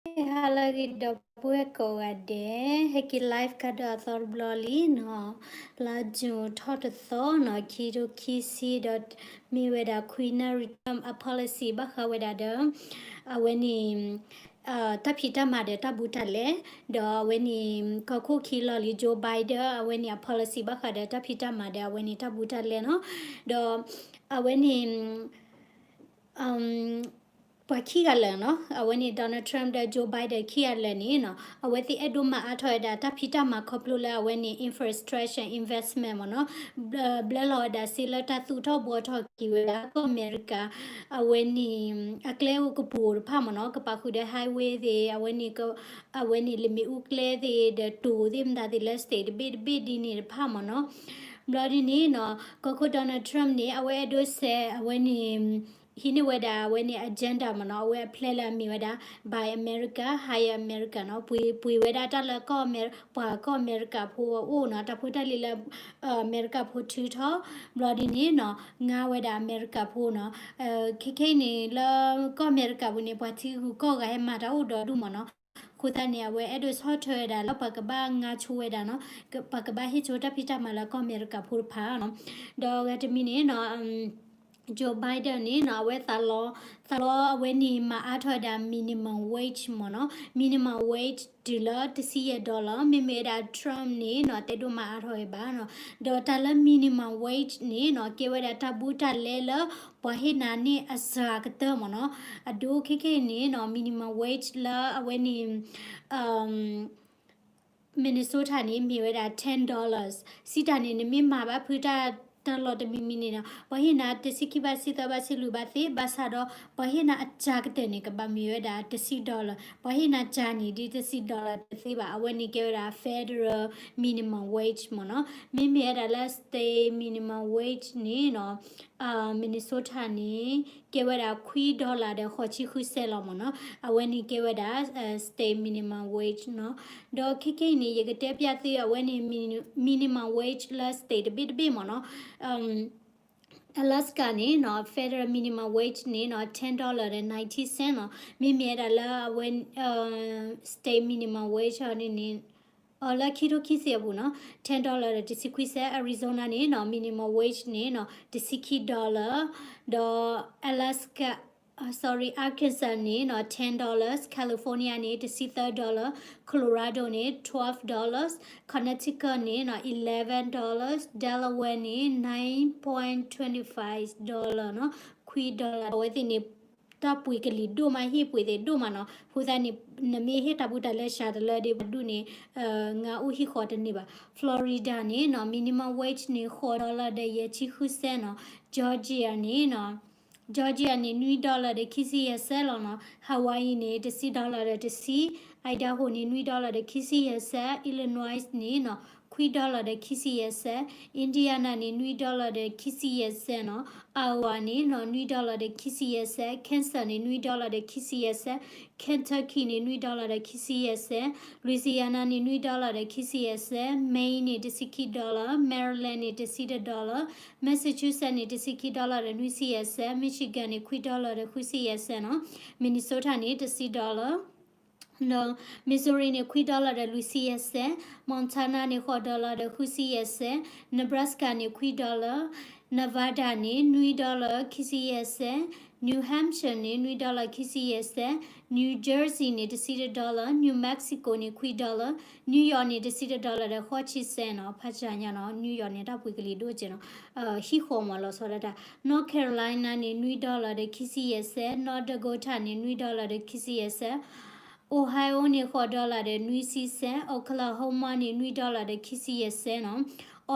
ဟါလၢအဂ့ၤ ဒီပုၢ်ဝဲၢ်ကိးဂၤဒဲး, ဟဲက့ၤ live ကဒီးအသီတဘျီလံနီၤ, လါ June ထီၣ်တသီနီၤ, ခံထိခံဆံဒီး မ့ၢ်ဝဲဒၣ် Queen Naidi Trump အ policy ဘၣ်ဃးဝဲဒၣ်ဒီး အဝဲန့ၣ် တၢ်ဖံးတၢ်မၤဒီးတၢ်ဘူးတၢ်လဲ, ဒီးအဝဲန့ၣ် ကီၢ်ခိၣ်ခံလီၤလံ Joe Biden အဝဲန့ၣ်အ policy ဘၣ်ဃးဒီးတၢ်ဖံးတၢ်မၤဒီးအဝဲန့ၣ်တၢ်ဘူးတၢ်လဲနီၤ, ဒီးအဝဲန့ၣ် ပှၤခံဂၤလၢာ်နီၤ, အဝဲန့ၣ် Donald Trump ဒီး Joe Biden ခံဂၤလၢာ်န့ၣ်နီၤ, အဝဲသ့ၣ်အဲၣ်ဒိးမၤအါထီၣ်ဝဲဒၣ်တၢ်ဖံးတၢ်မၤခီဖျိလၢအဝဲန့ၣ် infrastructure investment မ့ၢ်နီၤ, ဘျၢလီၤဝဲဒၣ်စ့လၢတၢ်သူၣ်ထီၣ်ဘှီထီၣ်က့ၤဝဲဒၣ်ကီၢ်အမဲရကၤ အဝဲန့ၣ် အကျဲအိၣ်ကပူၤတဖၣ်မ့ၢ်နီၤ, ကပာ်ဃုာ်ဒီး highway သ့ၣ်, အဝဲန့ၣ် အဝဲန့ၣ်လ့ၣ်မ့ၣ်အူကျဲသ့ၣ် ဒီးတိၤသ့ၣ်မတၤသ့ၣ်လၢ state တဘ့ၣ်တဘ့ၣ်ဒ်န့ၣ်တဖၣ်မ့ၢ်နီၤ, ဘျီဒ်န့ၣ်နီၤ, ကီၢ်ခိၣ် Donald Trump န့ၣ် အဝဲအဲၣ်ဒိးစဲး အဝဲန့ၣ် ဟံးန့ၢ်ဝဲဒၣ်အဝဲန့ၣ် agenda မ့ၢ်နီၤ, အဝဲအ plan လၢအမ့ၢ်ဝဲဒၣ် Buy America, Hire America နီၤ, ပှ့ၤဝဲဒၣ်တၢ်လၢ ပှၤကီၢ်အမဲရကၤဖိအအိၣ်နီၤ, တၢ်ဖိတၢ်လံၤလၢ အမဲရကၤဖိထုးထီၣ်, ဘျီဒ်န့ၣ်နီၤ, ငါဝဲဒၣ်အမဲရကၤဖိနီၤ, ခဲခဲအံၤန့ၣ် လၢကီၢ်အမဲရကၤပူၤန့ၣ် ပှၤထံဂုၤကီၢ်ဂၤဟဲမၤတၢ်အိၣ်ဒီဒူၣ်မ့ၢ်နီၤ, အဃိသတးန့ၣ် အဝဲအဲၣ်ဒိးဆီၣ်ထွဲဝဲဒၣ်လၢပှၤကဘၣ်ငါဆိဝဲဒၣ်နီၤ, ပှၤကဘၣ်ဟ့ၣ်ဆိတၢ်ဖံးတၢ်မၤလၢကီၢ်အမဲရကၤဖိတဖၣ်နီၤ, ဒီးဂၤတမံၤန့ၣ်နီၤ Joe Biden န့ၣ်နီၤ, အဝဲသးလီ, သးလီအဝဲန့ၣ်မၤအါထီၣ်ဝဲဒၣ် minimum wage မ့ၢ်နီၤ, minimum wage တုၤလၢတဆံယဲၢ် dollar, မ့မ့ၢ်ဝဲဒၣ် Trump န့ၣ်နီၤ တအဲၣ်ဒိးမၤအါထီၣ်ဝဲဘၣ်နီၤ, ဒီးတၢ်လၢ minimum wage န့ၣ်နီၤ ကဲဝဲဒၣ်တၢ်ဘူးတၢ်လဲလၢ ပှၤဟ့ၣ်နၤန့ၢ်အစှၤကတၢၢ်မ့ၢ်နီၤ, အဒိခဲခဲအံၤန့ၣ်နီၤ minimum wage လၢအဝဲန့ၣ် Minnesota န့ၣ် မ့ၢ်ဝဲဒၣ် ten dollars, စံးတၢ်န့ၣ် နမ့ၢ်မၤဘၣ်ဖုတၢ် တၢ်လီၢ်တမံၤမံၤန့ၣ်နီၤ, ပှၤဟ့ၣ်နၤတဆံခံဘၣ် ဆံသၢဘၣ် ဆံလွံၢ်ဘၣ်သ့, ဘၣ်ဆၣ်ဒီး ပှၤဟ့ၣ်နၤအစှၤကတၢၢ်န့ၣ် ကဘၣ်မ့ၢ်ဝဲဒၣ်တဆံ dollar, ပှၤဟ့ၣ်နၤစှၤန့ၣ် ဒ်တဆံ dollar တသ့ဘၣ်, အဝဲန့ၣ်ကဲဝဲဒၣ် federal minimum wage မ့ၢ်နီၤ, မ့မ့ၢ်ဝဲဒၣ်လၢ state minimum wage န့ၣ်နီၤ Minnesota န့ၣ် ကဲဝဲဒၣ်ခွံ dollar ဒီးဃိးဆံဃုစဲးလီၤမ့ၢ်နီၤ, အဝဲန့ၣ်ကဲဝဲဒၣ် state minimum wage နီၤ, ဒီးခဲခဲအံၤန့ၣ် ယကတဲပျးသုအဝဲန့ၣ် minimum wage လၢ state တဘ့ၣ်တဘ့ၣ်မ့ၢ်နီၤ, Alaska န့ၣ်နီၤ federal minimum wage န့ၣ်နီၤ ten dollar ဒီး ninety cent နီၤ, မ့မ့ၢ်ဝဲဒၣ်လၢအဝဲ state minimum wage န့ၣ်န့ၣ် လၢခံထိခံဆံအပူၤနီၤ ten dollar ဒီးတဆံခွံစဲး, Arizona န့ၣ်နီၤ minimum wage န့ၣ်နီၤ တဆံခံ dollar, ဒီး Alaska, sorry, Arkansas န့ၣ်နီၤ ten dollars, California န့ၣ် တဆံသၢ dollar, Colorado န့ၣ် twelve dollars, Connecticut န့ၣ်နီၤ eleven dollars, Delaware န့ၣ် nine point twenty five dollar နီၤ, ခွံ dollar အဝဲသ့ၣ်န့ၣ် တၢ်ပှ့ၤကလံၤဒိၣ်မး ဟ့ၣ်ပှ့ၤသ့ၣ်ဒိၣ်မးနီၤ, အဃိသတးန့ၣ် နမ့ၢ်ဟ့ၣ်တၢ်ဘူးတၢ်လဲစှၤတလၢဒ်ပှၤဒူၣ်န့ၣ် ငါအိၣ်ဟံၣ်ဃီတန့ၢ်ဘၣ်. Florida န့ၣ်နီၤ minimum wage န့ၣ် ဃိး dollar ဒီးယဲၢ်ဆံဃုစဲးနီၤ, Georgia န့ၣ်နီၤ Georgia န့ၣ် နွံ dollar ဒီးခံဆံယဲၢ်စဲးလီၤနီၤ, Hawaii န့ၣ် တဆံ dollar ဒီးတဆံ, Idaho န့ၣ် နွံ dollar ဒီးခံဆံယဲၢ်စဲး, Illinois န့ၣ်နီၤ ခွံ dollar ဒီးခံဆံယဲၢ်စဲး, Indiana န့ၣ် နွံ dollar ဒီးခံဆံယဲၢ်စဲးနီၤ, Iowa န့ၣ်နီၤ နွံ dollar ဒီးခံဆံယဲၢ်စဲး, Kansas န့ၣ် နွံ dollar ဒီးခံဆံယဲၢ်စဲး, Kentucky န့ၣ် နွံ dollar ဒီးခံဆံယဲၢ်စဲး, Louisiana န့ၣ် နွံ dollar ဒီးခံဆံယဲၢ်စဲး, Maine န့ၣ် တဆံခံ dollar, Maryland န့ၣ် တဆံတ dollar, Massachusetts န့ၣ် တဆံခံ dollar ဒီးနွံဆံယဲၢ်စဲး, Michigan န့ၣ် ခွံ dollar ဒီးဃုဆံယဲၢ်စဲးနီၤ, Minnesota န့ၣ် တဆံ dollar ဒီး Missouri န့ၣ် ခွံ dollar ဒီးလွံၢ်ဆံယဲၢ်စဲး, Montana န့ၣ် ဃိး dollar ဒီးဃုဆံယဲၢ်စဲး, Nebraska န့ၣ် ခွံ dollar, Nevada န့ၣ် နွံ dollar ခံဆံယဲၢ်စဲး, New Hampshire န့ၣ် နွံ dollar ခံဆံယဲၢ်စဲး, New Jersey န့ၣ် တဆံတ dollar, New Mexico န့ၣ် ခွံ dollar, New York န့ၣ် တဆံတ dollar ဒီးဃိးဆံစဲးနီၤ, ဖးစၢ်ညါနီၤ, New York န့ၣ် တၢ်ပှ့ၤကလံၤဒိၣ်ကဲနီၤ, ဟံၣ်ဃီမးလီၤဆီဒၣ်တၢ်, North Carolina န့ၣ် နွံ dollar ဒီးခံဆံယဲၢ်စဲး, North Dakota န့ၣ် နွံ dollar ဒီးခံဆံယဲၢ်စဲး Ohio န့ၣ် ဃိး dollar ဒီးနွံဆံစဲး, Oklahoma န့ၣ် နွံ dollar ဒီးခံဆံယဲၢ်စဲးနီၤ,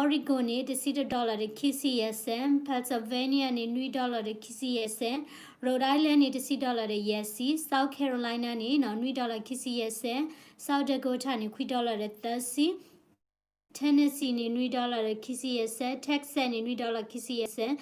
Oregon န့ၣ် တဆံတ dollar ဒီးခံဆံယဲၢ်စဲး, Pennsylvania န့ၣ် နွံ dollar ဒီးခံဆံယဲၢ်စဲး, Rhode Island န့ၣ် တဆံ dollar ဒီးယဲၢ်ဆံ, South Carolina န့ၣ်နီၤ နွံ dollar ခံဆံယဲၢ်စဲး, South Dakota န့ၣ် ခွံ dollar ဒီးသၢဆံ Tennessee န့ၣ် နွံ dollar ဒီးခံဆံယဲၢ်စဲး, Texas န့ၣ် နွံ dollar ခံဆံယဲၢ်စဲး,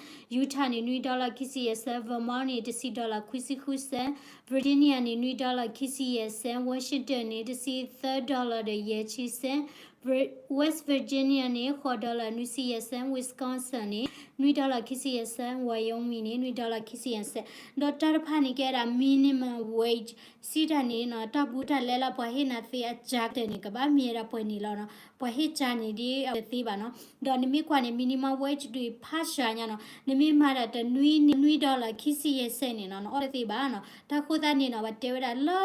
Utah န့ၣ် နွံ dollar ခံဆံယဲၢ်စဲး, Vermont န့ၣ် တဆံ dollar ခွံဆံဃုစဲး, Virginia န့ၣ် နွံ dollar ခံဆံယဲၢ်စဲး, Washington န့ၣ် တဆံသၢ dollar ဒီးယဲၢ်ဆံစဲး, Vir- West Virginia န့ၣ် ဃိး dollar နွံဆံယဲၢ်စဲး, Wisconsin န့ၣ် နွံ dollar ခံဆံယဲၢ်စဲး, Wyoming န့ၣ် နွံ dollar ခံဆံယဲၢ်စဲး, ဒီးတၢ်တဖၣ်န့ၣ်ကဲဒၣ် minimum wage စံးတၢ်န့ၣ်နီၤ တၢ်ဘူးတၢ်လဲလၢပှၤဟ့ၣ်နၤသ့အစှၤကတၢၢ်န့ၣ် ကဘၣ်မ့ၢ်ဝဲဒၣ်ပှဲၤန့ၣ်လီၤနီၤ, ပှၤဟ့ၣ်စှၤန့ၣ်ဒ်အဝဲသ့ဘၣ်နီၤ, ဒီးနမ့ၢ်ကွၢ်န့ၣ် minimum wage ဒုးဖးစှၤညါနီၤ, နမ့ၢ်မၤဒၣ်တနွံန့ၣ် နွံ dollar ခံဆံယဲၢ်စဲးန့ၣ်နီၤ နအီၣ်တသ့ဘၣ်နီၤ, တၢ်ဃိသတးန့ၣ်နီၤ ပှၤတဲဝဲဒၣ်လၢ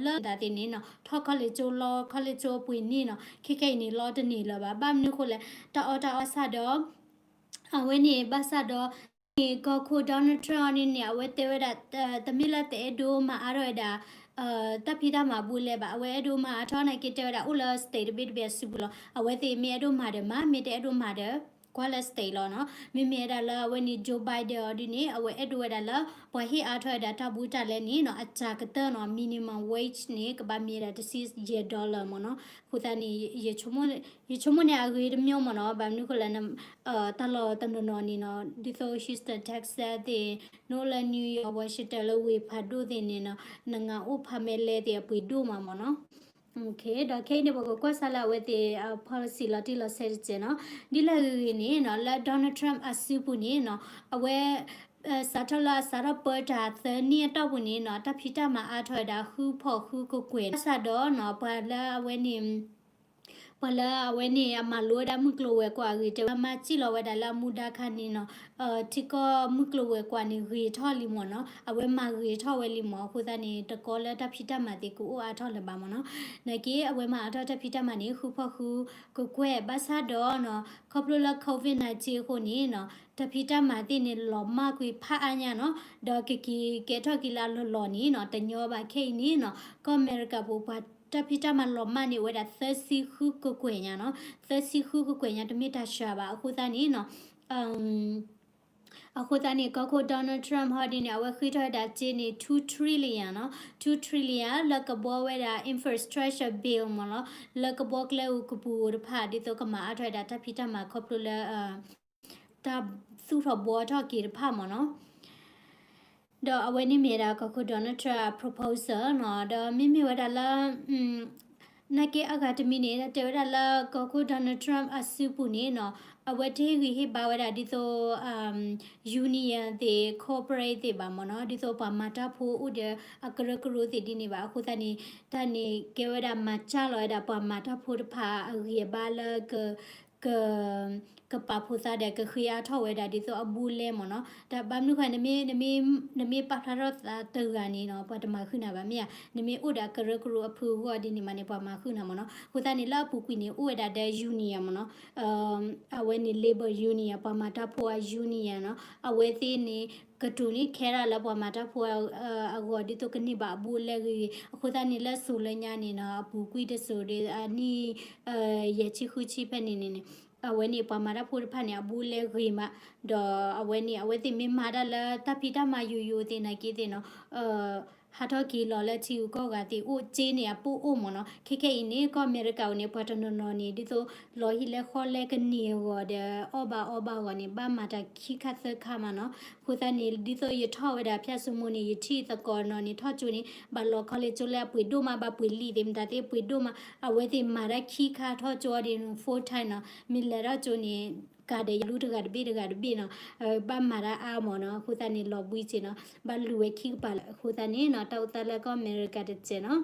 လၢတၢ်သ့ၣ်န့ၣ်နီၤ ထီၣ် college ကၠိလီ college ကၠိပှ့ၤန့ၣ်နီၤ ခဲခဲအံၤန့ၣ် လီတန့ၢ်လၢၤဘၣ်, ဘၣ်မနုၤဃိလဲၣ် တၢ်အီၣ်တၢ်အီစၢ်ဒီး အဝဲန့ၣ် ဘၣ်ဆၣ်ဒီး ကီၢ်ခိၣ် Donald Trump န့ၣ်န့ၣ် အဝဲတဲဝဲဒၣ် တမ့ၢ်လၢတအဲၣ်ဒိးမၤအါထီၣ်ဝဲဒၣ် တၢ်ဖံးတၢ်မၤဘူးလဲၣ်ဘၣ်, အဝဲအဲၣ်ဒိးမၤအါထီၣ်နာ်က့တဲဝဲဒၣ်အိၣ်လၢ state တဘ့ၣ်တဘ့ၣ်အစုပူၤလီၤ, အဝဲသ့ၣ်မ့ၢ်အဲၣ်ဒိးမၤဒီးမၤ, မ့ၢ်တအဲၣ်ဒိးမၤဒီး ကွၢ်လၢ state လီၤနီၤ, မ့မ့ၢ်ဝဲဒၣ်လၢအဝဲန့ၣ် Joe Biden အီၤဒ်န့ၣ် အဝဲအဲၣ်ဒိးဝဲဒၣ်လၢ ပှၤဟ့ၣ်အါထီၣ်ဝဲဒၣ်တၢ်ဘူးတၢ်လဲန့ၣ်နီၤ အစှၤကတၢၢ်နီၤ minimum wage န့ၣ် ကဘၣ်မ့ၢ်ဝဲဒၣ်တဆံယဲၢ် dollar မ့ၢ်နီၤ, အဃိသတးန့ၣ် ယဆိကမိၣ်န့ၣ်အဂ့ၤတမံၤမ့ၢ်နီၤ, ဘၣ်မနုၤဃိလဲၣ် တၢ်လီၢ်တနီၤနီၤန့ၣ်နီၤ ဒ်သိး Houston Texas သ့ၣ်, နအိၣ်လၢ New York Washington လၢဝ့ၢ်ဖးဒိၣ်သ့ၣ်န့ၣ်နီၤ နငါအိၣ်ဖးမဲလဲသ့ၣ်အပှ့ၤဒိၣ်မးမ့ၢ်နီၤ, ဒီးခဲအံၤန့ၣ်ပကကွၢ်စးလၢအဝဲသ့ၣ် policy လီၤတံၢ်လီၤဆဲးတစဲးနီၤ, ဒ်လဲၣ်ဂ့ၤဂ့ၤန့ၣ်နီၤ လၢ Donald Trump အစုပူၤန့ၣ်နီၤ အဝဲ စးထီၣ်လၢအစးထီၣ်ပၢတၢ်သၢနံၣ်အတီၢ်ပူၤန့ၣ်နီၤ တၢ်ဖံးတၢ်မၤအါထီၣ်ဝဲဒၣ်ဃုဖီၣ်ဃုကကွဲၢ်နီၤ, ဘၣ်ဆၣ်ဒီးနီၤ ပှၤလၢအဝဲန့ၣ် ပှၤလၢအဝဲန့ၣ် အမၤလိဝဲဒၣ်မုၢ်ကျိၤဝဲၤကွာ်အဂ့ၢ် တဲဝဲမၤစံၣ်လီၤဝဲဒၣ်လၢအမူဒါခါန့ၣ်နီၤ ထံကီၢ်မုၢ်ကျိၤဝဲၤကွာ်န့ၣ် ဂ့ၤထီၣ်လံမ့ၢ်နီၤ, အဝဲမၤဂ့ၤထီၣ်ဝဲလံမ့ၢ်, အဃိသတးန့ၣ် တကီလၢတၢ်ဖံးတၢ်မၤသ့ၣ်ကအိၣ်အါထီၣ်လၢၤဘၣ်မ့ၢ်နီၤ, နာ်က့ အဝဲမၤအါထီၣ်တၢ်ဖံးတၢ်မၤန့ၣ် ဃုဖီၣ်ဃုကကွဲၢ် ဘၣ်ဆၣ်ဒီးနီၤ ခီဖျိလၢ COVID nineteen အဃိန့ၣ်နီၤ တၢ်ဖံးတၢ်မၤသ့ၣ်န့ၣ် လီၤမၢ်ကွံာ်ဖးအါညါနီၤ, ဒီးကက့ၤကဲထီၣ်က့ၤလၢအလီၢ်လီၢ်န့ၣ်နီၤ တညီဘၣ်ခဲအံၤန့ၣ်နီၤ ကီၢ်အမဲရကၤပူၤ ပှၤတၢ်ဖံးတၢ်မၤလီၤမၢ်န့ၣ် အိၣ်ဝဲဒၣ်သၢဆံဃုကကွဲၢ်ညါနီၤ, သၢဆံဃုကကွဲၢ်ညါ တမ့ၢ်တၢ်စှၤဘၣ်, အဃိသတးန့ၣ်နီၤ အဃိသတးန့ၣ် ကီၢ်ခိၣ် Donald Trump ဟီဒ်န့ၣ် အဝဲဃ့ထီၣ်ဝဲဒၣ်စ့န့ၣ် two trillion နီၤ, two trillion လၢကဘှီဝဲဒၣ် infrastructure bill မ့ၢ်နီၤ, လၢကဘှီကျဲဧိၤကပူၤဧိၤတဖၣ် ဒ်သိးကမၤအါထီၣ်ဝဲဒၣ်တၢ်ဖံးတၢ်မၤခီဖျိလၢ တၢ်သူၣ်ထီၣ်ဘှီထီၣ်က့ၤတဖၣ်မ့ၢ်နီၤ. ဒီးအဝဲန့ၣ်မ့ၢ်ဒၣ်ကီၢ်ခိၣ် Donald Trump အ proposal နီၤ, ဒီးမ့မ့ၢ်ဝဲဒၣ်လၢ နာ်က့အဂၤတမံၤန့ၣ် တဲဝဲဒၣ်လၢကီၢ်ခိၣ် Donald Trump အစုပူၤန့ၣ်နီၤ, အဝဲတဟ့ၣ်ဂံၢ်ဟ့ၣ်ဘါဝဲဒၣ်ဒ်သိး union သ့ၣ် corporate သ့ၣ်ဘၣ်မ့ၢ်နီၤ, ဒ်သိးပှၤမၤတၢ်ဖိအိၣ်ဒီးအကရၢကရိသ့ၣ်ဒ်န့ၣ်ဘၣ်, အဃိသတးန့ၣ် တၢ်န့ၣ်ကဲဝဲဒၣ်မၤစၢ်လီၤဝဲဒၣ်ပှၤမၤတၢ်ဖိတဖၣ်အဂံၢ်အဘါလၢ က ကပာ်ဖှိၣ်သးဒီးကဃ့အါထီၣ်ဝဲဒၣ်ဒ်သိးအဘူးအလဲမ့ၢ်နီၤ, တၢ်ဘၣ်မနုၤဃိ နမ့ၢ်ပာ်ဖျါထီၣ်သးတဂၤန့ၣ်နီၤ ပှၤတမၤဃုာ်နၤဘၣ်မ့ၢ်ဧါ, နမ့ၢ်အိၣ်ဒီးအကရၢကရိအဖုအဂီၢ်ဒ်န့ၣ်မးန့ၣ် ပှၤမၤဃုာ်နၤမ့ၢ်နီၤ, အဃိသတးန့ၣ် လၢအပူၤကွံာ်န့ၣ် အိၣ်ဝဲဒၣ်ဒီး union မ့ၢ်နီၤ, အဝဲန့ၣ် labor union ပှၤမၤတၢ်ဖိအ union နီၤ, အဝဲသ့ၣ်န့ၣ် ကတိၤန့ၢ်ခဲဒၣ်လၢပှၤမၤတၢ်ဖိအဂီၢ် ဒ်သိးကန့ၢ်ဘၣ်အဘူးအလဲဂ့ၤဂ့ၤ, အဃိသတးန့ၣ် လၢစိၤလၢညါန့ၣ်နီၤ အပူၤကွံာ်တစိၤဒီး အနံၣ် ယဲၢ်ဆံဃုဆံဖဲန့ၣ်န့ၣ်န့ၣ် အဝဲန့ၣ် ပှၤမၤတၢ်ဖိတဖၣ်န့ၣ် အဘူးအလဲဂ့ၤမး, ဒီးအဝဲန့ၣ် အဝဲသ့ၣ်မ့ၢ်မၤတၢ်လၢတၢ်ဖံးတၢ်မၤယိာ်ယိာ်သ့ၣ်နာ်က့သ့ၣ်နီၤ ဟးထီၣ်က့ၤလီၤလၢထံဂုၤကီၢ်ဂၤသ့ၣ်အိၣ် စ့န့ၣ် အပိၢ်အိၣ်မ့ၢ်နီၤ, ခဲခဲအံၤန့ၣ် ကီၢ်အမဲရကၤအိၣ်န့ၣ် ပှၤတနီၤနီၤန့ၣ် ဒ်သိးလီၤဟံၣ်လဲဃီလဲကန့ၢ်အဂီၢ်ဒီး အီၣ်ဘၣ်အီဘၣ်အဂီၢ်န့ၣ် ဘၣ်မၤတၢ်ခံခါသၢခါမးနီၤ, အဃိသတးန့ၣ် ဒ်သိးယထီၣ်ဝဲဒၣ်ဖၠၣ်စိမိၤန့ၣ် ယထံၣ်သကိးနီၤန့ၣ် ထီၣ်ကၠိန့ၣ် ဘၣ်လီၤခီလ့ၣ်ကၠိလၢအပှ့ၤဒိၣ်မး ဘၣ်ပှ့ၤလံာ်သ့ၣ်မတၤသ့ၣ်ပှ့ၤဒိၣ်မး အဝဲသ့ၣ်မၤတၢ်ခံခါထီၣ်ကၠိအီၤဒ်န့ၣ် full time နီၤ, မ့ၢ်လဲၤထီၣ်ကၠိန့ၣ် ကးဒီးယလူတဂၤတဘ့ၣ်တဂၤတဘ့ၣ်နီၤ, ဘၣ်မၤတၢ်အါမးနီၤ, အဃိသတးန့ၣ် လီၤဘှံးစ့နီၤ, ဘၣ်လူၤဝဲခံကပၤလၢ အဃိသတးန့ၣ်နီၤ တၢ်အိၣ်သးလၢကီၢ်အမဲရကၤတစဲးနီၤ,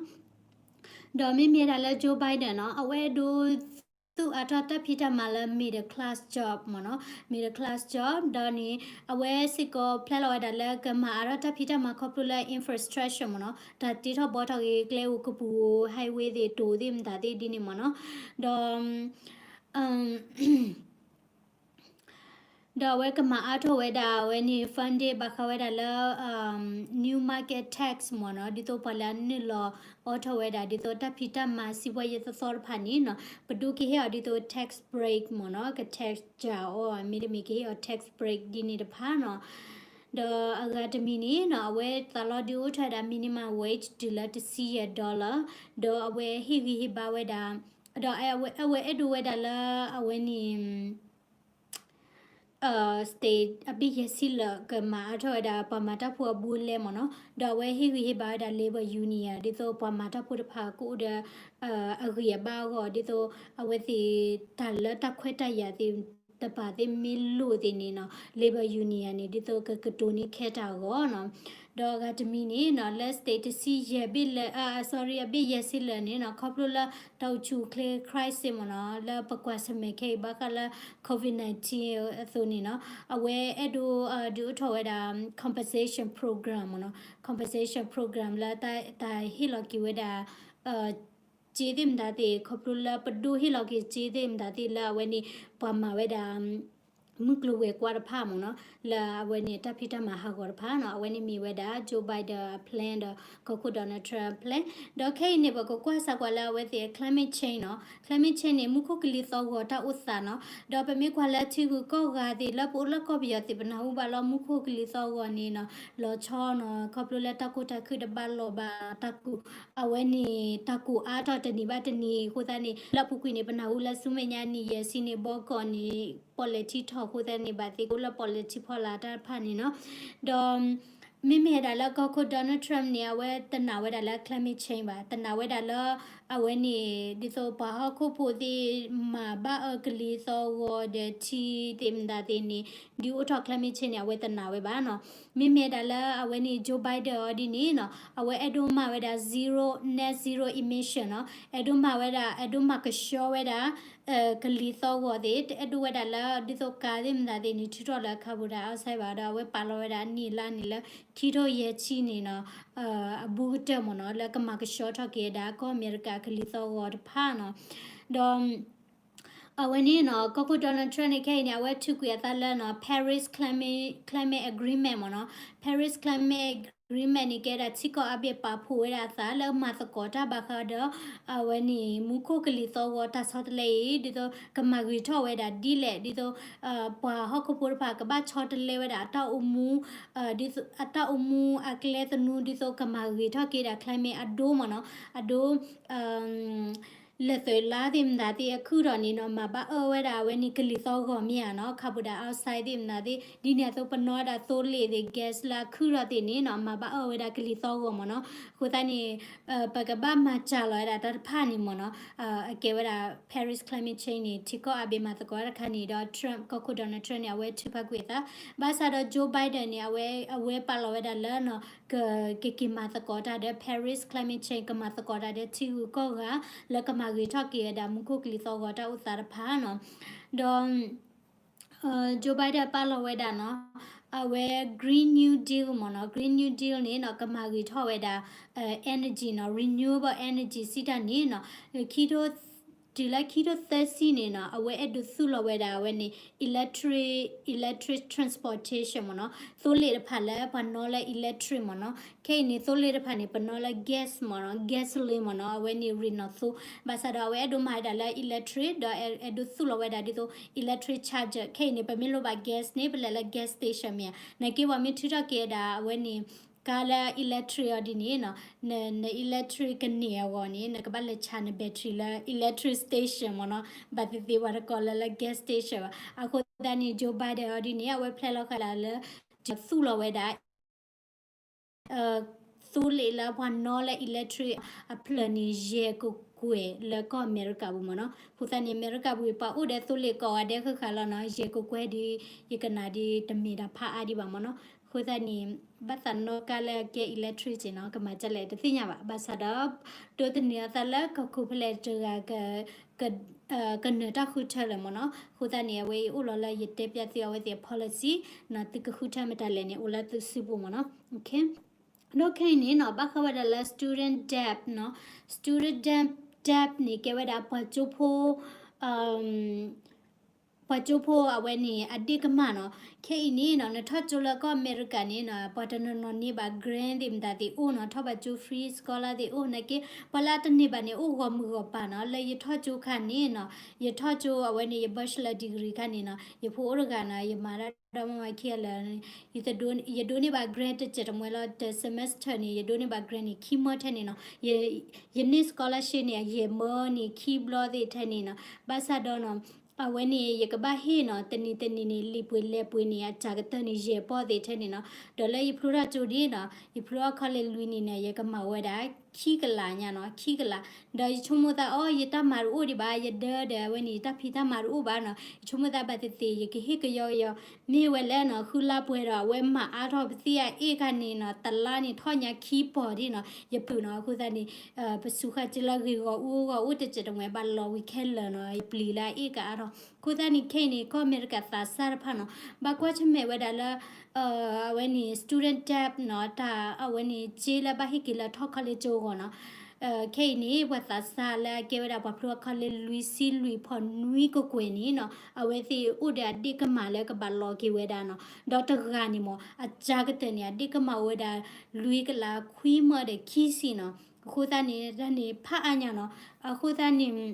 ဒီးမ့မ့ၢ်ဒၣ်လၢ Joe Biden နီၤ, အဝဲဒိ သူၣ်အါထီၣ်တၢ်ဖံးတၢ်မၤလၢ middle class job မ့ၢ်နီၤ, middle class job ဒီးန့ၣ် အဝဲစ့ၢ်ကီးဖျဲလီၤဝဲဒၣ်လၢကမၤအါထီၣ်တၢ်ဖံးတၢ်မၤခီဖျိလၢ infrastructure မ့ၢ်နီၤ, တၢ်တ့ထီၣ်ဘှီထီၣ်က့ၤကျဲဧိၤကပူၤ highway သ့ၣ် တိၤသ့ၣ်မတၤသ့ၣ်ဒ်န့ၣ်မ့ၢ်နီၤ, ဒီး ဒီးအဝဲကမၤအါထီၣ်ဝဲဒၣ်အဝဲန့ၣ် funding ဘၣ်ဃးဝဲဒၣ်လၢ new market tax မ့ၢ်နီၤ, ဒ်သိးပှၤလၢအနုာ်လီၤအိးထီၣ်ဝဲဒၣ် ဒ်သိးတၢ်ဖံးတၢ်မၤစံးပှၤယဲသီသီတဖၣ်န့ၣ်နီၤ, ပဒိကဟ့ၣ်အီၤဒ်သိး tax break မ့ၢ်နီၤ, က tax စှၤအီၤ မ့တမ့ၢ်ကဟ့ၣ်အီၤ tax break ဒ်န့ၣ်တဖၣ်နီၤ. ဒီးအဂၤတမံၤန့ၣ်နီၤ, အဝဲသးလီဒုးအိၣ်ထီၣ်ဝဲဒၣ် minimum wage တုၤလၢတဆံယဲၢ် dollar, ဒီးအဝဲဟ့ၣ်ဂံၢ်ဟ့ၣ်ဘါဝဲဒၣ် ဒီးအဝဲအဲၣ်ဒိးဝဲဒၣ်လၢအဝဲန့ၣ် state အဘ့ၣ်ယဲၢ်ဆံလၢာ်ကမၤအါထီၣ်ဝဲဒၣ်ပှၤမၤတၢ်ဖိအဘူးအလဲမ့ၢ်နီၤ, ဒီးအဝဲဟ့ၣ်ဂံၢ်ဟ့ၣ်ဘါဝဲဒၣ် labor union ဒ်သိးပှၤမၤတၢ်ဖိတဖၣ်ကအိၣ်ဒီး အဂံၢ်အဘါအဂီၢ် ဒ်သိးအဝဲသ့ၣ်တၢ်လၢတၢ်ခွဲးတၢ်ယာ်သ့ၣ်တဖၣ်သ့ၣ်မ့ၢ်လိၣ်သ့ၣ်န့ၣ်နီၤ labor union န့ၣ် ဒ်သိးကကတိၤန့ၢ်ခဲတၢ်အဂီၢ်နီၤ. ဒီးအဂၤတမံၤန့ၣ်နီၤ လၢ state တဆံယဲၢ်ဘ့ၣ်လၢ sorry အဘ့ၣ်ယဲၢ်ဆံလၢာ်န့ၣ်နီၤ ခီဖျိလၢတၢ်အိၣ်ဆူၣ်အိၣ်ချ့ crisis မ့ၢ်နီၤ လၢပကွၢ်ဆၢၣ်မဲာ်ခဲအံၤဘၣ်ဃးလၢ COVID nineteen အသိးန့ၣ်နီၤ အဝဲအဲၣ်ဒိးဒုးအိၣ်ထီၣ်ဝဲဒၣ် compensation program မ့ၢ်နီၤ compensation program လၢတၢ်ဟ့ၣ်လီၤက့ၤဝဲဒၣ် စ့သ့ၣ်မတၤသ့ၣ် ခီဖျိလၢပဒိၣ်ဟ့ၣ်လီၤက့ၤစ့သ့ၣ်မတၤသ့ၣ်လၢအဝဲန့ၣ် ပှၤမၤဝဲဒၣ် မုၢ်ကျိၤဝဲၤကွာ်တဖၣ်မ့ၢ်နီၤ လၢအဝဲန့ၣ်တၢ်ဖံးတၢ်မၤဟးဂီၤတဖၣ်နီၤ အဝဲန့ၣ်မ့ၢ်ဝဲဒၣ် Joe Biden အ plan ဒီးကီၢ်ခိၣ် Donald Trump plan ဒီးခဲအံၤန့ၣ် ပကကွၢ်စးကွၢ်လၢအဝဲသ့ၣ် climate change နီၤ climate change န့ၣ် မူခိၣ်ကလံၤသီၣ်ဂီၤတၢ်အိၣ်သးနီၤ ဒီးပမ့ၢ်ကွၢ်လၢထံဂုၤကီၢ်ဂၤသ့ၣ်လၢပအိၣ်လၢကီၢ်ပယီၤသ့ၣ် ပနၢ်ဟူဘၣ်လီၤ မူခိၣ်ကလံၤသီၣ်ဂီၤန့ၣ်နီၤ လီၤဆီနီၤ ခီဖျိလၢတၢ်ကိၢ်တၢ်ခုၣ်တဘၣ်လီၢ်ဘၣ် တၢ်ကိၢ် အဝဲန့ၣ် တၢ်ကိၢ်အါထီၣ်တနံၤဘၣ်တနံၤအဃိသတးန့ၣ် လၢအပူၤကွံာ်န့ၣ် ပနၢ်ဟူလၢဆူမဲာ်ညါနံၣ်ယဲၢ်ဆံန့ၣ် ဘီကီၢ်န့ၣ် ပီၣ်လဲၣ်ထံထီၣ်အဃိသတးန့ၣ် ဘၣ်သ့ၣ်ကအိၣ်လၢပီၣ်လဲၣ်ထံဖီလာ်တၢ်တဖၣ်န့ၣ်နီၤ ဒီး မ့မ့ၢ်ဒၣ်လၢကီၢ်ခိၣ် Donald Trump န့ၣ် အဝဲတနာ်ဝဲဒၣ်လၢ climate change ဘၣ် တနာ်ဝဲဒၣ်လၢ အဝဲန့ၣ် ဒ်သိးပှၤဟီၣ်ခိၣ်ဖိသ့ၣ် မၤဘၣ်အၢကလံၤသီၣ်ဂီၤဒီးထံသ့ၣ်မတၤသ့ၣ်န့ၣ် ဒုးအိၣ်ထီၣ် climate change န့ၣ် အဝဲတနာ်ဝဲဘၣ်နီၤ မ့မ့ၢ်ဒၣ်လၢအဝဲန့ၣ် Joe Biden အီၤဒ်န့ၣ်နီၤ အဝဲအဲၣ်ဒိးမၤဝဲဒၣ် zero net zero emission နီၤ အဲၣ်ဒိးမၤဝဲဒၣ် အဲၣ်ဒိးမၤကဆှီဝဲဒၣ် ကလံၤသီၣ်ဂီၤသ့ၣ် တအဲၣ်ဒိးဝဲဒၣ်လၢ ဒ်သိးကါသ့ၣ်မတၤသ့ၣ်န့ၣ် ထုးထီၣ်လၢ carbon dioxide ဘၣ်ဒီး အဝဲပာ်လီၤဝဲဒၣ်အနံၣ်အလါန့ၣ်လၢ ခံထိၣ်ယဲၢ်ဆံန့ၣ်နီၤ အဘူးကတၢၢ်မ့ၢ်နီၤ လၢကမၤကဆှီထီၣ်က့ၤဝဲဒၣ် ကီၢ်အမဲရကၤကလံၤသီၣ်ဂီၤတဖၣ်နီၤ ဒီး အဝဲန့ၣ်နီၤ ကီၢ်ခိၣ် Donald Trump န့ၣ် ခဲအံၤန့ၣ် အဝဲထုးကွံာ်အသးလၢနီၤ Paris Climate Climate Agreement မ့ၢ်နီၤ Paris Climate Agreement န့ၣ် ကဲဒၣ်ထံကီၢ်အါဘ့ၣ်ပာ်ဖှိၣ်ဝဲဒၣ်အသးလၢမၤသကိးတၢ်ဘၣ်ဃးဒီး အဝဲန့ၣ် မူခိၣ်ကလံၤသီၣ်ဂီၤတၢ်ဆီတလဲအံၤ ဒ်သိးကမၤဂ့ၤထီၣ်ဝဲဒၣ်ဒ်လဲၣ် ဒ်သိး ပှၤဟီၣ်ခိၣ်ဖိတဖၣ်ကဘၣ်ဆီတလဲဝဲဒၣ်အတၢ်အိၣ်မူ ဒ်သိးအတၢ်အိၣ်မူအကျဲသနူ ဒ်သိးကမၤဂ့ၤထီၣ်က့ၤဒၣ် climate အဒိမ့ၢ်နီၤ အဒိ လဲၤသုးလါသ့ၣ်မတၤသ့ၣ်အခုၣ်ထီၣ်န့ၣ်နီၤ မၤဘၣ်အၢဝဲဒၣ်အဝဲန့ၣ်ကလံၤသီၣ်ဂီၤမ့ၢ်ဧါနီၤ carbon dioxide သ့ၣ်မတၤသ့ၣ် ဒ်န့ၣ်အသိးပနီၣ်ဝဲဒၣ်သိလ့ၣ်သ့ၣ် gas လၢအခုၣ်ထီၣ်သ့ၣ်န့ၣ်နီၤ မၤဘၣ်အၢဝဲဒၣ်ကလံၤသီၣ်ဂီၤမ့ၢ်နီၤ အဃိသတးန့ၣ် ပကဘၣ်မၤစှၤလီၤဝဲဒၣ်တၢ်တဖၣ်န့ၣ်မ့ၢ်နီၤ အကဲဝဲဒၣ် Paris Climate Change န့ၣ် ထံကီၢ်အါဘ့ၣ်မၤသကိးတခါန့ၣ်ဒီး Trump ကီၢ်ခိၣ် Donald Trump န့ၣ် အဝဲထုးဖးကွံာ်အသး ဘၣ်ဆၣ်ဒီး Joe Biden န့ၣ် အဝဲ အဝဲပာ်လီၤဝဲဒၣ်လၢနီၤ ကက့ၤမၤသကိးတၢ်ဒီး Paris Climate Change ကမၤသကိးတၢ်ဒီးထံဂုၤကီၢ်ဂၤ လၢကမၤဂ့ၤထီၣ်က့ၤဝဲဒၣ်မူခိၣ်ကလံၤသီၣ်ဂီၤတၢ်အိၣ်သးတဖၣ်နီၤ ဒီး Joe Biden ပာ်လီၤဝဲဒၣ်နီၤ အဝဲ Green New Deal မ့ၢ်နီၤ Green New Deal န့ၣ်နီၤ ကမၤဂ့ၤထီၣ်ဝဲဒၣ် energy နီၤ renewable energy စံးတၢ်န့ၣ်နီၤ ခံထိ တုၤလၢခံထိသၢဆံန့ၣ်နီၤ အဝဲအဲၣ်ဒိးသူၣ်လီၤဝဲဒၣ်အဝဲန့ၣ် electric electric transportation မ့ၢ်နီၤ သိလ့ၣ်တဖၣ်လၢပှၤနီၣ်လၢ electric မ့ၢ်နီၤ ခဲအံၤန့ၣ် သိလ့ၣ်တဖၣ်န့ၣ် ပနီၣ်လၢ gas မ့ၢ်နီၤ gasoline မ့ၢ်နီၤ အဝဲန့ၣ်ရ့ၣ်နီၣ်သိ ဘၣ်ဆၣ်ဒီးအဝဲအဲၣ်ဒိးမၤဝဲဒၣ်လၢ electric ဒီးအဲၣ်ဒိးသူၣ်လီၤဝဲဒၣ်ဒ်သိး electric charger ခဲအံၤန့ၣ် ပမ့ၢ်လိၣ်ဘၣ် gas န့ၣ် ပလဲၤလၢ gas station မ့ၢ်ဧါ နက့ပှၤမ့ၢ်ထုးထီၣ်က့ၤဝဲဒၣ်အဝဲန့ၣ် ကါလၢ electric အီၤဒ်န့ၣ်နီၤ န electric ကန့ၢ်အဂီၢ်န့ၣ် နကဘၣ်လဲၤ charge န battery လၢ electric station မ့ၢ်နီၤ ဘၣ်သ့ၣ်သ့ၣ်ပှၤတကိးလၢလၢ gas station ဘၣ် အဃိသတးန့ၣ် Joe Biden အီၤဒ်န့ၣ် အဝဲဖျဲးလီၤဃာ်လၢ သူၣ်လီၤဝဲဒၣ် သိလ့ၣ်လၢပှၤနီၣ်လၢ electric အဖျၢၣ်န့ၣ် ယဲၢ်ကကွဲၢ်လၢကီၢ်အမဲရကၤပူၤမ့ၢ်နီၤ အဃိသတးန့ၣ် အမဲရကၤပူၤပှၤအိၣ်ဒီးသိလ့ၣ်ကိးဂၤဒဲးဃၣ်ဃၣ်လီၤနီၤ ယဲၢ်ကကွဲၢ်ဒ် ယကနၣ်ဒ်တမ့ၢ်တၢ်ဖးအါဒံးဘၣ်မ့ၢ်နီၤ အဃိသတးန့ၣ် ဘၣ်သးနီၣ်ကါလၢကဲ electric နီၤ ကမၤဒ်လဲၣ်တသ့ၣ်ညါဘၣ် ဘၣ်ဆၣ်ဒီး ဒိးသန့ၤအသးလၢကီၢ်ခိၣ်ဖဲလဲၣ်တဂၤ ကနၢၤတၢ်ဃုထၢလၢၤမ့ၢ်နီၤ အဃိသတးန့ၣ် အဝဲအံၤအိၣ်လီၤလၢယတဲပၠးသုအဝဲသ့ၣ်အ policy နီၤ သုကဃုထၢမတၤလဲၣ်န့ၣ် အိၣ်လၢသုစုပူၤမ့ၢ်နီၤ ဒီးခဲအံၤန့ၣ်နီၤ ဘၣ်ဃးဝဲဒၣ်လၢ student debt နီၤ student debt န့ၣ် ကဲဝဲဒၣ်ပှၤကၠိဖိ ပှၤကၠိဖိအဝဲန့ၣ် အဒ့ၣ်ကမၣ်နီၤ ခဲအံၤန့ၣ်နီၤ နထီၣ်ကၠိလၢကီၢ်အမဲရကၤန့ၣ်နီၤ ပှၤတနီၤနီၤန့ၢ်ဘၣ် grant သ့ၣ်မတၤသ့ၣ်အိၣ်နီၤ ထီၣ်ဘၣ်ကၠိ free scholar သ့ၣ်အိၣ် နာ်က့ ပှၤလၢအတန့ၢ်ဘၣ်န့ၣ် အိၣ်ဂီၢ်မုၢ်ဂီၢ်ပၤနီၤ လၢယထီၣ်ကၠိခါန့ၣ်နီၤ ယထီၣ်ကၠိအဝဲန့ၣ် ယ bachelor degree ခါန့ၣ်နီၤ ယဖိအိၣ်တဂၤနီၤ ယမၤတၢ်ဒီမါဝၤခံဂၤလၢာ် ယဒိးန့ၢ်ဘၣ် grant တစဲးတမှဲလီၤ တ semester န့ၣ် ယဒိးန့ၢ်ဘၣ် grant န့ၣ် ခံမၢထဲန့ၣ်နီၤ ယန့ၢ် scholarship န့ၣ် ယဲၢ်မၢန့ၣ် ခံဘျီသ့ၣ်ထဲန့ၣ်နီၤ ဘၣ်ဆၣ်ဒီးနီၤ အဝဲန့ၣ် ယကဘၣ်ဟ့ၣ်နီၤ တနံၤတနံၤန့ၣ် လံာ်ပှ့ၤလဲၤပှ့ၤန့ၣ် အစှၤကတၢၢ်န့ၣ် ယဲၢ်ပီၢ်သ့ၣ်ထဲန့ၣ်နီၤ. ဒီးလၢယဖျိထီၣ်ကၠိဒ်နီၤ ယဖျိထီၣ်ခီလ့လွံၢ်နံၣ်န့ၣ် ယကမၤဝဲဒၣ် ခံကလးညါနီၤ ခံကလး. ဒီးယဆိကမိၣ်သးအီ ယတၢ်မၤတအိၣ်ဒံးဘၣ် ယဒၢဒီးအဝဲန့ၣ် ယတၢ်ဖံးတၢ်မၤတအိၣ်ဘၣ်နီၤ. ယဆိကမိၣ်သးဘၣ်သ့ၣ်သ့ၣ် ယကဟ့ၣ်ကယီကယီ မ့ၢ်ဝဲလဲၣ်နီၤ ဃုလါပှဲၤဒီး အဝဲမၤအါထီၣ်ပသံၣ်အအ့ၣ်ခါန့ၣ်နီၤ တလါန့ၣ်ထီၣ်ညါခံပီၢ်ဒ်နီၤ ယပုာ်နီၤ. အဃိသတးန့ၣ် ပစူးဃာ်စ့လၢဂ့ၢ်ဂီၢ်အူဂီၢ်အိၣ်တစဲးတမှဲၤဘၣ်လီၤဝံၤခဲလၢာ်နီၤ ယပျံၤလၢအအ့ၣ်ကအါထီၣ်. အဃိသတးန့ၣ် ခဲအံၤန့ၣ် ကီၢ်အမဲရကၤသးစၢ်တဖၣ်နီၤ ဘၣ်ကွၢ်ဆၢၣ်မဲာ်ဝဲဒၣ်လၢ အဝဲန့ၣ် student debt နီၤ တၢ်အဝဲန့ၣ် စ့လၢဘၣ်ဟ့ၣ်က့ၤလၢထီၣ်ခီလ့ၣ်ကၠိအဂီၢ်နီၤ. ခဲအံၤန့ၣ် ပှၤသးစၢ်လၢအကဲဝဲဒၣ်ပှၤဖျိခီလ့ၣ်လွံၢ်ဆံလွံၢ်ဖီၣ်နွံကကွဲၢ်န့ၣ်နီၤ အဝဲသ့ၣ်အိၣ်ဒီးအဒ့ၣ်ကမၢ်လၢကဘၣ်လီၤက့ၤဝဲဒၣ်နီၤ. ဒီးတဂၤန့ၣ်မ့ၢ် အစှၤကတၢၢ်န့ၣ် အဒ့ၣ်ကမၢ်အိၣ်ဝဲဒၣ် လွံၢ်ကလးခွံမၢဒီးခံဆံနီၤ. အဃိသတးန့ၣ် တၢ်န့ၣ်ဖးအါညါနီၤ. အဃိသတးန့ၣ်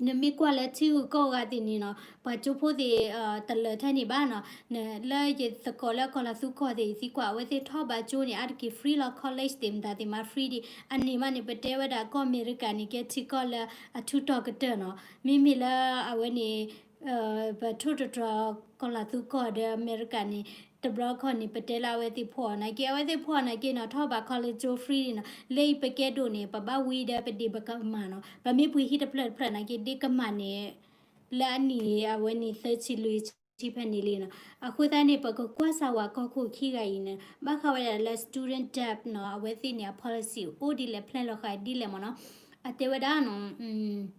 နမ့ၢ်ကွၢ်လၢထံဂုၤကီၢ်ဂၤသ့ၣ်န့ၣ်နီၤ ပှၤကၠိဖိသ့ၣ် တလၢာ်ထဲန့ၣ်ဘၣ်နီၤ. လၢယသကိးလၢကီၤလၤသူကီၢ်သ့ၣ် ယသံကွၢ် အဝဲသ့ၣ်ထီၣ်ဘးကၠိန့ၣ် အါတက့ၢ် free လီၤ college သ့ၣ်မတၤသ့ၣ်မး free ဒံး အန့ၣ်မးန့ၣ် ပတဲဝဲဒၣ်ကီၢ်အမဲရကၤန့ၣ် ကဲထံကီၢ်လၢအထူးတီၤကတၢၢ်နီၤ. မ့မ့ၢ်လၢအဝဲန့ၣ် ပထိၣ်တတြီၤကီၤလၤသူကီၢ်ဒီးအမဲရကၤန့ၣ် တဘျီခီန့ၣ် ပတဲလၢအဝဲသ့ၣ်ဖှီၣ်နာ်က့ အဝဲသ့ၣ်ဖှီၣ်နာ်က့နီၤ ထီၣ်ဘး college ကၠိ free ဒံးနီၤ. လၢအံၤပကဲဒိၣ်န့ၣ် ပဘၣ်ဝံဒီးပဒ့ၣ်ပကမၢ်နီၤ. ပမ့ၢ်ပှ့ၤဟံၣ်တဖျၢၣ်တဖျၢၣ်နာ်က့ ဒ့ၣ်ကမၢ်န့ၣ် လၢအနံၣ်အဝဲန့ၣ် သၢဆံလွံၢ်ဆံဖဲန့ၣ်လံနီၤ. အဃိသတးန့ၣ် ပကကွၢ်စၢ်ဝဲကီၢ်ခိၣ်ခံဂၤအံၤန့ၣ် ဘၣ်ဃးဝဲဒၣ်လၢ student debt နီၤ အဝဲသ့ၣ်န့ၣ် အ policy အိၣ်ဒ်လဲၣ် plan လီၤဃာ်ဒ်လဲၣ်မ့ၢ်နီၤ. အတဲဝဲဒၣ်နီၤ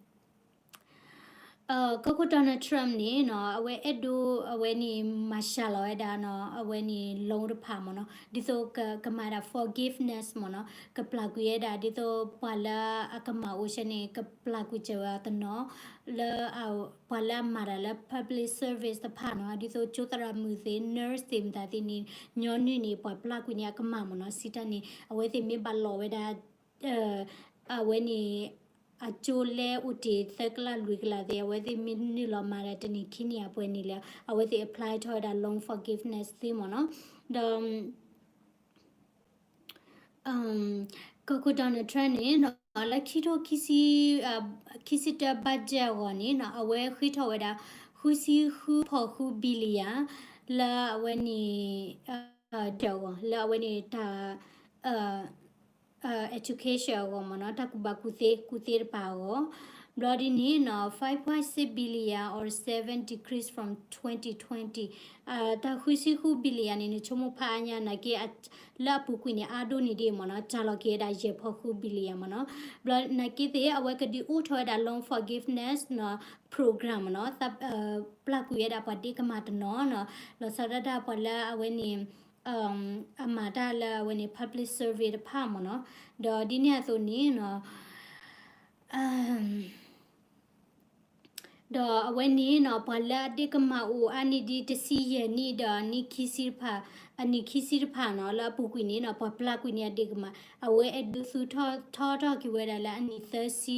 ကီၢ်ခိၣ် Donald Trump န့ၣ်နီၤ အဝဲအဲၣ်ဒိး အဝဲန့ၣ် မၤစှၤလီၤဝဲဒၣ်နီၤ အဝဲန့ၣ် loan တဖၣ်မ့ၢ်နီၤ ဒ်သိးကမၤဒၣ် forgiveness မ့ၢ်နီၤ ကပျၢ်ကွံာ်ဝဲဒၣ် ဒ်သိးပှၤလၢအကမၢ်အိၣ်ဆၢန့ၣ် ကပျၢ်ကွံာ်စၢၤဝဲအီၤတနီၤ လၢ ပှၤလၢအမၤတၢ်လၢ public service တဖၣ်နီၤ ဒ်သိးကၠိသရၣ်မုၣ်သ့ၣ် nurse သ့ၣ်မတၤသ့ၣ်န့ၣ် ညီနုၢ်န့ၣ် ပှၤပျၢ်ကွံာ်န့ၢ်အကမၢ်မ့ၢ်နီၤ စံးတၢ်န့ၣ် အဝဲသ့ၣ်မ့ၢ်ဘၣ်လီၤဝဲဒၣ် အဝဲန့ၣ် အကၠိလဲအိၣ်တ့ၢ်သၢကလးလွံၢ်ကလးသ့ၣ် အဝဲသ့ၣ်မ့ၢ်နုာ်လီၤမၤဒီးတနံၣ်ခံနံၣ်အပှဲၤန့ၣ်လၢ အဝဲသ့ၣ် apply ထီၣ်ဝဲဒၣ် loan forgiveness သ့မ့ၢ်နီၤ ဒီး ကီၢ်ခိၣ် Donald Trump န့ၣ်နီၤ လၢခံထိခံဆံ ခံဆံတၢ budget အဂီၢ်န့ၣ်နီၤ အဝဲဃ့ထီၣ်ဝဲဒၣ် ဃုဆံဃုဖီၣ်ဃု billion လၢအဝဲန့ၣ် အဂီၢ် လၢအဝဲန့ၣ်တၢ် education အဂီၢ်မ့ၢ်နီၤ တၢ်ကူၣ်ဘၣ်ကူၣ်သ့ ကူၣ်သ့တဖၣ်အဂီၢ် ဘျီဒ်န့ၣ်နီၤ five point six billion or seven decrease from twenty twenty တၢ်ဃုဆံဃု billion န့ၣ် နဆိကမိၣ်ဖးအါညါနာ်က့ လၢအပူၤကွံာ်န့ၣ် အါဒိၣ်န့ၢ်ဒံးမ့ၢ်နီၤ စှၤလီၤက့ၤဝဲဒၣ်ယဲၢ်ဖီၣ်ဃု billion မ့ၢ်နီၤ ဘျီနာ်က့သ့ၣ် အဝဲကဒုးအိၣ်ထီၣ်ဝဲဒၣ် loan forgiveness နီၤ program မ့ၢ်နီၤ ပျၢ်ကွံာ်ဝဲဒၣ်ပှၤဒ့ၣ်ကမၢ်တနီၤနီၤ လီၤဆီဒၣ်တၢ်ပှၤလၢအဝဲန့ၣ် အမၤတၢ်လၢအဝဲန့ၣ် public service တဖၣ်မ့ၢ်နီၤ ဒီးဒ်န့ၣ်အသိးန့ၣ်နီၤ ဒီးအဝဲန့ၣ်နီၤ ပှၤလၢအဒ့ၣ်ကမၢ်အိၣ်အါနံၣ်ဒ်တဆံယဲၢ်နံၣ်ဒီးအနံၣ်ခံဆံတဖၣ် အနံၣ်ခံဆံတဖၣ်နီၤ လၢအပူၤကွံာ်န့ၣ်နီၤ ပှၤပျၢ်ကွံာ်န့ၢ်အဒ့ၣ်ကမၢ် အဝဲအဲၣ်ဒိးသူၣ်ထီၣ်ထီထီၣ်က့ၤဝဲဒၣ်လၢအနံၣ်သၢဆံ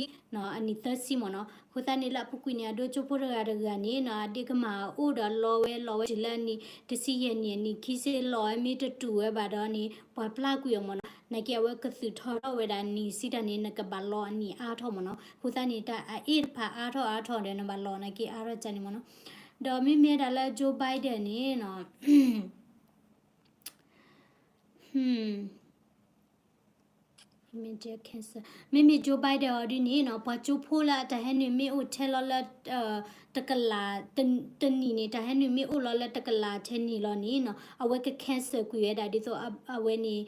အနံၣ်သၢဆံမ့ၢ်နီၤ အဃိသတးန့ၣ် လၢအပူၤကွံာ်န့ၣ် အဒိကၠိဖိတဂၤတဂၤန့ၣ်နီၤ အဒ့ၣ်ကမၢ်အိၣ်ဒီးလီဝဲလီဝဲတုၤလၢအနံၣ်တဆံယဲၢ်နံၣ် အနံၣ်ခံဆံလီဝဲမ့ၢ်တတူၢ်ဝဲဘၣ်ဒီးန့ၣ် ပှၤပျၢ်ကွံာ်အီၤမ့ၢ်နီၤ နာ်က့အဝဲကသူၣ်ထီၣ်ထီၣ်ဝဲဒၣ်နံၣ်စံးတၢ်န့ၣ် နကဘၣ်လီအနံၣ်အါထီၣ်မ့ၢ်နီၤ အဃိသတးန့ၣ် တၢ်အအ့ၣ်တဖၣ်အါထီၣ်အါထီၣ်ဒီးနဘၣ်လီနာ်က့အါထီၣ်ကန့ၣ်မ့ၢ်နီၤ ဒီးမ့မ့ၢ်ဒၣ်လၢ Joe Biden န့ၣ်နီၤ မ့မ့ၢ် Joe Biden အီၤဒ်န့ၣ်နီၤ ပှၤကၠိဖိလၢအတၢ်ဟဲနုာ်မ့ၢ်အိၣ်ထဲလီၤလၢ တကလး တနံၣ်န့ၣ် တၢ်ဟဲနုာ်မ့ၢ်အိၣ်လီၤလၢတကလးထဲန့ၣ်လီၤန့ၣ်နီၤ အဝဲက cancel ကွံာ်ဝဲဒၣ်ဒ်သိးအဝဲန့ၣ်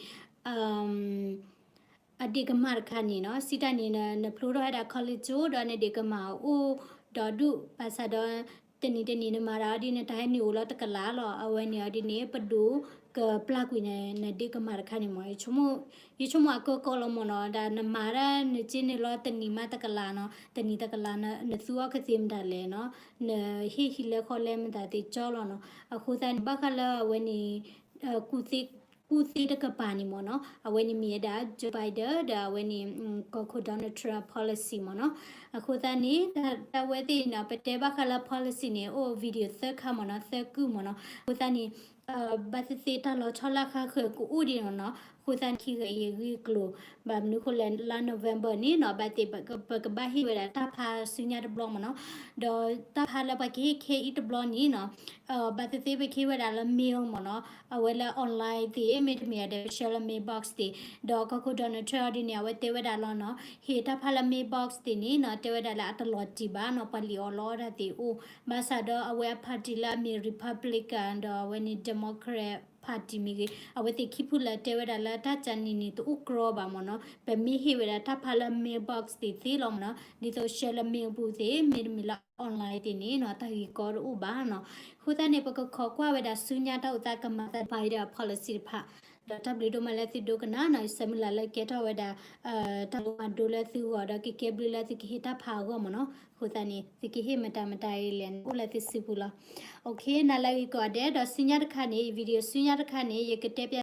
အဒ့ၣ်ကမၢ်တခါန့ၣ်နီၤ စံးတၢ်န့ၣ် နဖျိထီၣ်ဝဲဒၣ် college ဒီးနဒ့ၣ်ကမၢ်အိၣ်ဒီးဒူၣ် ဘၣ်ဆၣ်ဒီး တနံၣ်တနံၣ်နမၤတၢ်အီၤဒ်န့ၣ် တၢ်ဟဲနုာ်အိၣ်လီၤတကလးလီၤ အဝဲန့ၣ်အီၤဒ်န့ၣ် ပဒိၣ်ကပျၢ်ကွံာ်နဒ့ၣ်ကမၢ်တခါန့ၣ်မ့ၢ် ယဆိကမိၣ်အကၢကီလီၤမ့ၢ်နီၤ ဒီးနမၤဒၣ်နစ့န့ၣ်လီၤတနံၣ်မးတကလးနီၤ တနံၣ်တကလး နသူအီၤကသ့မတၤလဲၣ်နီၤ နဟ့ၣ်ဟံးလဲဃီလဲမတၤသ့ၣ်ကၠီလီၤနီၤ အဃိသတးန့ၣ် ဘၣ်ဃးလၢအဝဲန့ၣ် ကူၣ်သ့တကပၤန့ၣ်မ့ၢ်နီၤ အဝဲန့ၣ်မ့ၢ်ဝဲဒၣ် Joe Biden ဒီးအဝဲန့ၣ် ကီၢ်ခိၣ် Donald Trump policy မ့ၢ်နီၤ အဃိသတးန့ၣ် တၢ်ဝဲသ့ၣ်န့ၣ် ပတဲဘၣ်ဃးလၢ policy န့ၣ် အိၣ် video သၢခါမ့ၢ်နီၤ သၢကုမ့ၢ်နီၤ အဃိသတးန့ၣ် ဘၣ်သ့ၣ်သ့ၣ်တၢ်လီၤဆီလၢအဃါဃၢၤကအိၣ်ဒံးနီၤနီၤ. အဃိသတးန့ၣ် ခံဂၤအံၤဂ့ၢ်ကျိၤ ဘၣ်မနုၤဃိလဲၣ် လါ November န့ၣ်နီၤ ဘၣ်သ့ၣ် ပကဘၣ်ဟ့ၣ်ဝဲဒၣ်တၢ်ဖးဆူညါတဘျီမ့ၢ်နီၤ. ဒီးတၢ်ဖးလၢပှၤကဟ့ၣ်ခဲအံၤတဘျီန့ၣ်နီၤ ဘၣ်သ့ၣ်သ့ၣ်ပကဟ့ၣ်ဝဲဒၣ်လၢ mail မ့ၢ်နီၤ. အဝဲလၢ online သ့ၣ် မ့တမ့ၢ်ဒီး ပဆှၢလၢ mailbox သ့ၣ်. ဒီးကီၢ်ခိၣ် Donald Trump ဒ်န့ၣ် အဝဲတဲဝဲဒၣ်လီၤနီၤ ဟ့ၣ်တၢ်ဖးလၢ mailbox သ့ၣ်န့ၣ်နီၤ တဲဝဲဒၣ်လၢအတလီၤတံၢ်ဘၣ်နီၤ ပှၤလံၣ်အီၣ်လီအီၣ်တၢ်သ့ၣ်အိၣ်. ဘၣ်ဆၣ်ဒီးအဝဲအ party လၢအမ့ၢ် Republican ဒီးအဝဲန့ၣ် Democrat party မ့ၢ်ဂ့ၤ အဝဲသ့ၣ်ခံဖုလၢတဲဝဲဒၣ်လၢတၢ်ကန့ၣ်န့ၣ် တအိၣ်ကြီဘၣ်မ့ၢ်နီၤ. ပမ့ၢ်ဟ့ၣ်ဝဲဒၣ်တၢ်ဖးလၢ mailbox သ့ၣ်သ့လီၤမ့ၢ်နီၤ ဒ်သိးဆှၢလၢ mail ပူၤသ့ၣ် မ့တမ့ၢ်လၢ online သ့ၣ်န့ၣ်နီၤ တၢ်ဂ့ၢ်ကီတအိၣ်ဘၣ်နီၤ. အဃိသတးန့ၣ် ပကခိးကွၢ်ဝဲဒၣ်ဆူညါတၢ်အိၣ်သးကမၤသး Biden အ policy တဖၣ် ဒီးတၢ်ဘျုးဒိၣ်မးလၢသုဒိကနၣ်နီၤ ယဆၢမုၢ်လၢ်လၢကဲထီၣ်ဝဲဒၣ် တၢ်လီၤမၢ်ဒိလၢသုဂီၢ် ဒီးကကဲဘျုးလၢသုကဟ့ၣ်တၢ်ဖးအဂီၢ်မ့ၢ်နီၤ. အဃိသတးန့ၣ် သုကဟ့ၣ်မတၤမတၤအံၤလဲၣ်န့ၣ် အိၣ်လၢသုစုပူၤလီၤ. Okay နၤလၢအဂ့ၤကိးဂၤဒဲး ဒီးဆူညါတခါန့ၣ် video ဆူညါတခါန့ၣ် ယကတဲပျး